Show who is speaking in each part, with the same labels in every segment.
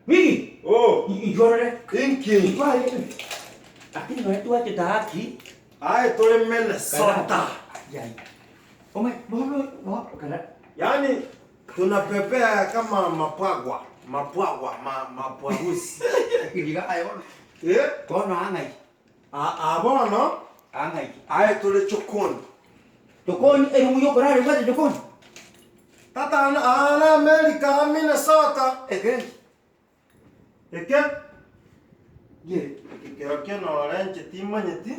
Speaker 1: Migi,
Speaker 2: Oh,
Speaker 1: inchuo orore.
Speaker 2: Inki?
Speaker 1: Inchuo aye. Lakini nonya twachete haki.
Speaker 2: Aye tore Minnesota.
Speaker 1: Yai. Ome, bono, bono, kara.
Speaker 2: Yaani tunapepea kama mapwagwa, mapwagwa, ma, mapwagusi.
Speaker 1: Iga aye bono.
Speaker 2: Eh?
Speaker 1: Bono ang'ai.
Speaker 2: Aa bono,
Speaker 1: Ang'ai.
Speaker 2: aye tore chokoni.
Speaker 1: Chokoni, erumu yokorara ebwate chokoni.
Speaker 2: Tata aa na America aa Minnesota.
Speaker 1: Eke.
Speaker 2: Eke.
Speaker 1: Ye.
Speaker 2: Eke kerokio nore inche timanyeti,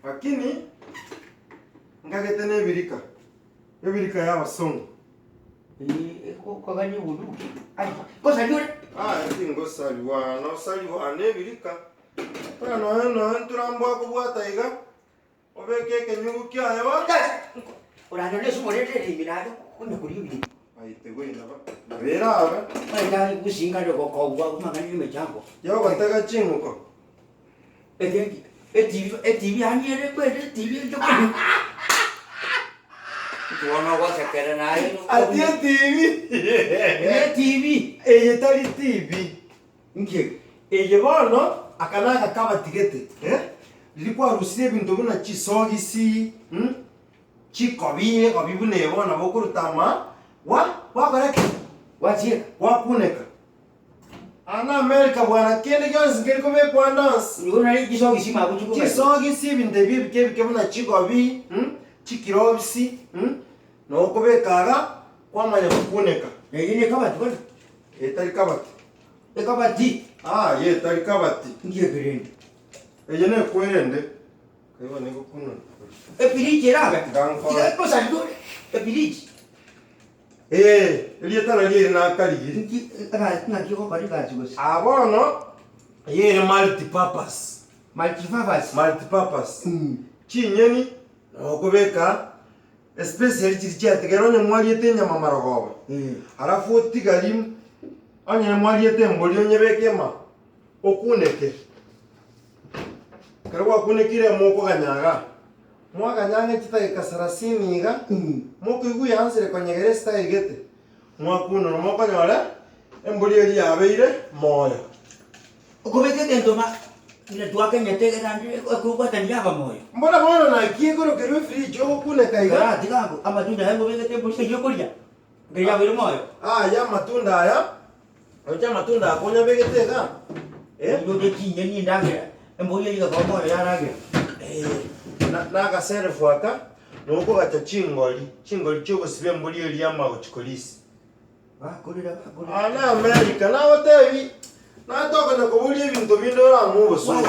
Speaker 2: lakini nkagete na ebirika, ebirika ya abasongo.
Speaker 1: Kogania ebunduki. Ai, gosari ore.
Speaker 2: Aye tingosariwa, nosariwa na ebirika. Buna nonya nonya nturambwa kobwata iga, obeke ekenyugu kiaye bono.
Speaker 1: Oranyore ase omorero erimi naye konya koria ebirika.
Speaker 2: Aye tegoinaba, nabo erabe.
Speaker 1: Onye tari gosinga are gokogwa amang'ana ya emechango.
Speaker 2: Yogotega ching'uko.
Speaker 1: Eke etibi etibi yaani ere kweri etibi ere chokoni. Inki bono ogosekera naye
Speaker 2: Ati etibi.
Speaker 1: Etibi.
Speaker 2: Eye tari tibi.
Speaker 1: Inki eke?
Speaker 2: Eye bono aka nagakabati gete eh, riria kwarusirie ebinto buna chisogisi mh, chikobi egobi buna eye bono nabo okoruta ama gwa gwakora ki?
Speaker 1: Gwachieka.
Speaker 2: Gwakuneka. Aa na America bwana kende gionsi nkeri kobekwa ande onsi.
Speaker 1: Nigo nari chisogisi mabu chikobekwa.
Speaker 2: Chisogisi ebinto ebi ebike ebike buna chigobi mh, chikirobisi mh, nokobeka iga kwamanya gokuneka.
Speaker 1: Eye nekabati bono.
Speaker 2: Eye tari kabati.
Speaker 1: Ekabati.
Speaker 2: Aye tari kabati.
Speaker 1: Inki eke rende?
Speaker 2: Eye nekwerende. Kaiba nigo kuno.
Speaker 1: Efiriji erabe.
Speaker 2: Ngankora.
Speaker 1: Tiga gosari ore. Efiriji.
Speaker 2: Ee, erieta nario eri nakarigiri.
Speaker 1: Inki egasi ng'aki ogokora egasi gose?
Speaker 2: Aa bono, eye ere multi-purpose.
Speaker 1: Multi-purpose.
Speaker 2: Multi-purpose.
Speaker 1: Mm.
Speaker 2: Chinyeni, nokobeka, especially chiria chiatigara onye mwariete enyama marogoba, alafu otigari onye mwariete embori onyebeke ema, okuneke. Ekero gwakunekire ema okoganya igaa, mwaganya ang'e chidageka sarasini iga, mokoigwa yansire konyegera esitari gete, mwakunora mokonyora embori eria yabeire moyo.
Speaker 1: Okobeka egento ma buna twakenyete naende ekobwatania yaba moyo.
Speaker 2: Mbora bono naki ekorokerwa efridge ogokuneka iga?
Speaker 1: Kara tiga abwo amatunda aya ngobegete embori eyio okoria, ekero yabeire moyo.
Speaker 2: Aya amatunda aya, roche amatunda aya konyabegete iga, eh.
Speaker 1: Oche chinyeni endagera, embori eyio egakoba moyo yaragera.
Speaker 2: Eh, na na agaserefu aka, nokogacha chingori, chingori chiogosiba embori eria amagochi korisia.
Speaker 1: Bakorera, bakorera.
Speaker 2: Aa na America nagotebi, natokonya koboria ebinto binde oramwe obosongo.